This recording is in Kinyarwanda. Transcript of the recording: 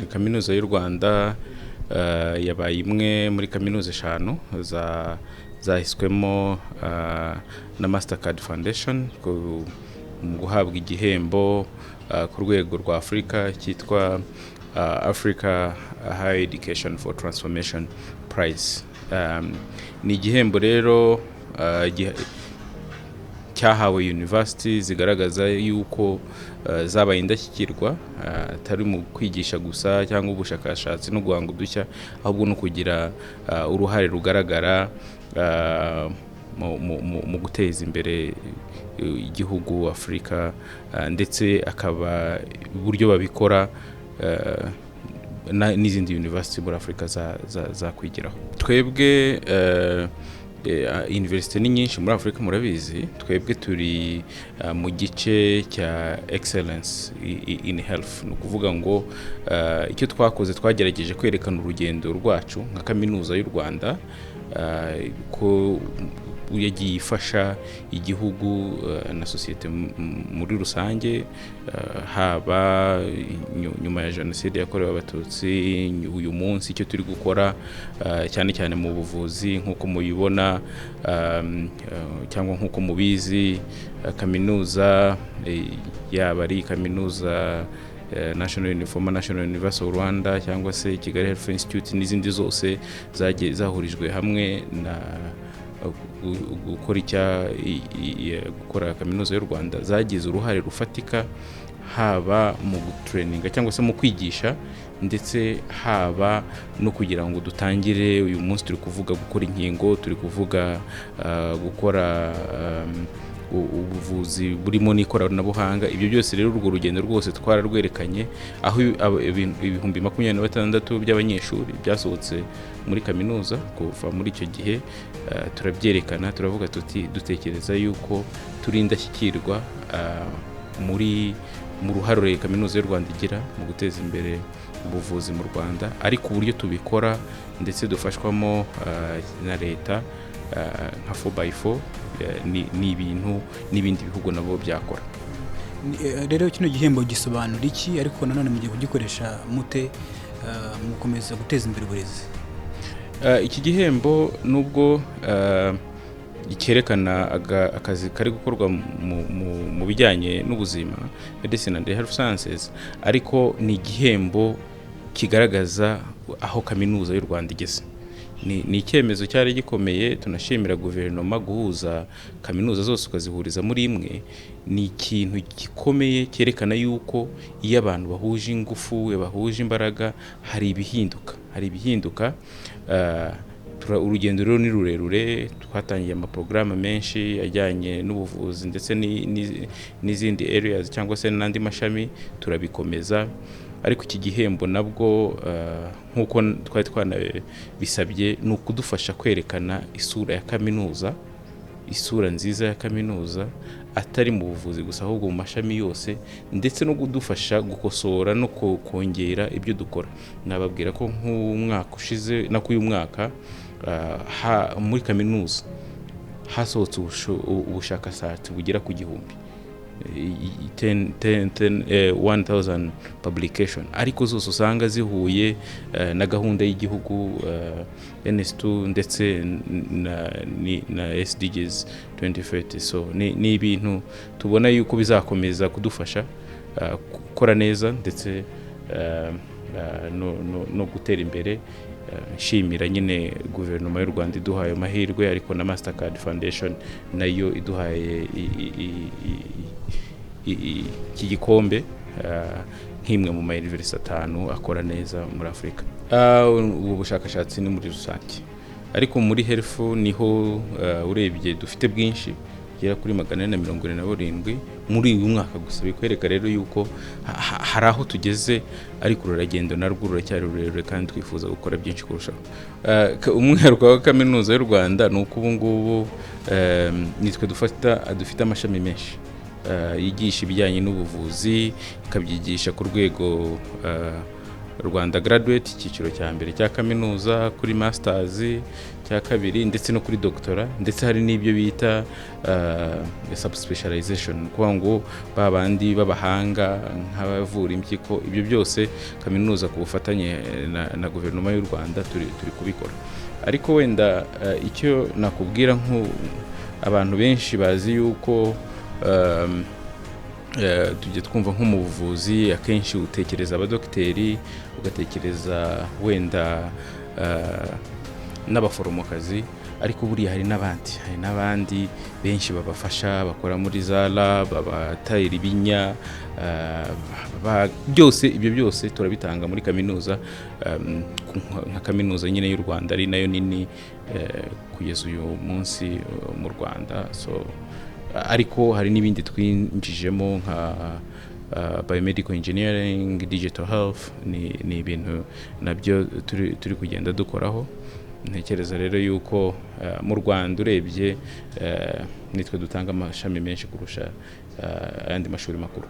Kaminuza y'u Rwanda yabaye imwe muri kaminuza eshanu zahiswemo na Mastercard Foundation mu guhabwa igihembo ku rwego rwa Afurika cyitwa Africa Higher Education for Transformation Prize. Ni igihembo rero cyahawe university zigaragaza yuko zabaye indashyikirwa, atari mu kwigisha gusa cyangwa ubushakashatsi no guhanga udushya, ahubwo no kugira uruhare rugaragara mu guteza imbere igihugu, Afurika, ndetse akaba uburyo babikora n'izindi university muri Afurika zakwigiraho. Twebwe university ni nyinshi muri Afurika, murabizi. Twebwe turi mu gice cya excellence in health. Ni ukuvuga ngo icyo twakoze, twagerageje kwerekana urugendo rwacu nka Kaminuza y'u Rwanda, ko yagiye ifasha igihugu na sosiyete muri rusange, haba nyuma ya Jenoside yakorewe Abatutsi, uyu munsi icyo turi gukora cyane cyane mu buvuzi, nk'uko mubibona cyangwa nk'uko mubizi, kaminuza, yaba ari kaminuza National Uniform National University of Rwanda cyangwa se Kigali Health Institute n'izindi zose zagiye zahurijwe hamwe na gukora icya gukora Kaminuza y'u Rwanda, zagize uruhare rufatika haba mu gutraininga cyangwa se mu kwigisha, ndetse haba no kugira ngo dutangire. Uyu munsi turi kuvuga gukora inkingo, turi kuvuga gukora ubuvuzi burimo n'ikoranabuhanga. Ibyo byose rero, urwo rugendo rwose twararwerekanye, aho 26,000 by'abanyeshuri byasohotse muri kaminuza kuva muri icyo gihe. Turabyerekana, turavuga tuti dutekereza yuko turi indashyikirwa mu ruhare Kaminuza y'u Rwanda igira mu guteza imbere ubuvuzi mu Rwanda, ariko uburyo tubikora ndetse dufashwamo na leta nka 4x4 ni ibintu n'ibindi bihugu nabo byakora. Rero kino gihembo gisobanura iki? Ariko nanone mugiye kugikoresha mute mu gukomeza guteza imbere uburezi? Iki gihembo, nubwo cyerekana akazi kari gukorwa mu bijyanye n'ubuzima, medicine and health sciences, ariko ni igihembo kigaragaza aho Kaminuza y'u Rwanda igeze. Ni icyemezo cyari gikomeye, tunashimira guverinoma. Guhuza kaminuza zose ukazihuriza muri imwe ni ikintu gikomeye cyerekana yuko iyo abantu bahuje ingufu, bahuje imbaraga, hari ibihinduka, hari ibihinduka. Urugendo rero ni rurerure. Twatangiye amaporogaramu menshi ajyanye n'ubuvuzi ndetse n'izindi areas cyangwa se n'andi mashami, turabikomeza. Ariko iki gihembo nabwo, nk'uko twari twanabisabye, ni ukudufasha kwerekana isura ya kaminuza, isura nziza ya kaminuza, atari mu buvuzi gusa, ahubwo mu mashami yose, ndetse no kudufasha gukosora no kongera ibyo dukora. Nababwira ko nk'umwaka ushize no uyu mwaka muri kaminuza hasohotse ubushakashatsi bugera ku 1000, 10,000 publication, ariko zose usanga zihuye na gahunda y'igihugu NS2 ndetse na SDGs 2030. So ni ibintu tubona yuko bizakomeza kudufasha gukora neza ndetse no gutera imbere. Nshimira nyine guverinoma y'u Rwanda iduhaye amahirwe, ariko na Mastercard Foundation nayo iduhaye iki gikombe nk'imwe mu ma university atanu akora neza muri Afurika. Ubu bushakashatsi ni muri rusange, ariko muri health niho urebye dufite bwinshi, bugera kuri 477 muri uyu mwaka gusa. Bikwereka rero yuko hari aho tugeze, ariko urugendo narwo ruracyari rurerure kandi twifuza gukora byinshi kurushaho. Umwihariko wa Kaminuza y'u Rwanda ni uko ubu ngubu nitwe dufite amashami menshi yigisha ibijyanye n'ubuvuzi, ikabyigisha ku rwego Rwanda graduate, icyiciro cya mbere cya kaminuza, kuri masters cya kabiri, ndetse no kuri doctorat, ndetse hari n'ibyo bita subspecialization, ni ukuvuga ngo ba bandi b'abahanga nk'abavura impyiko. Ibyo byose kaminuza ku bufatanye na guverinoma y'u Rwanda turi kubikora. Ariko wenda icyo nakubwira, nku abantu benshi bazi yuko tujya twumva nko mu buvuzi, akenshi utekereza abadogiteri, ugatekereza wenda n'abaforomokazi, ariko buriya hari n'abandi benshi babafasha, bakora muri za lab, abatera ibinya, byose. Ibyo byose turabitanga muri kaminuza, nka kaminuza nyine y'u Rwanda, ari nayo nini kugeza uyu munsi mu Rwanda. So ariko hari n'ibindi twinjijemo nka biomedical engineering, digital health, ni ibintu nabyo turi kugenda dukoraho. Ntekereza rero yuko mu Rwanda urebye, nitwe dutanga amashami menshi kurusha ayandi mashuri makuru.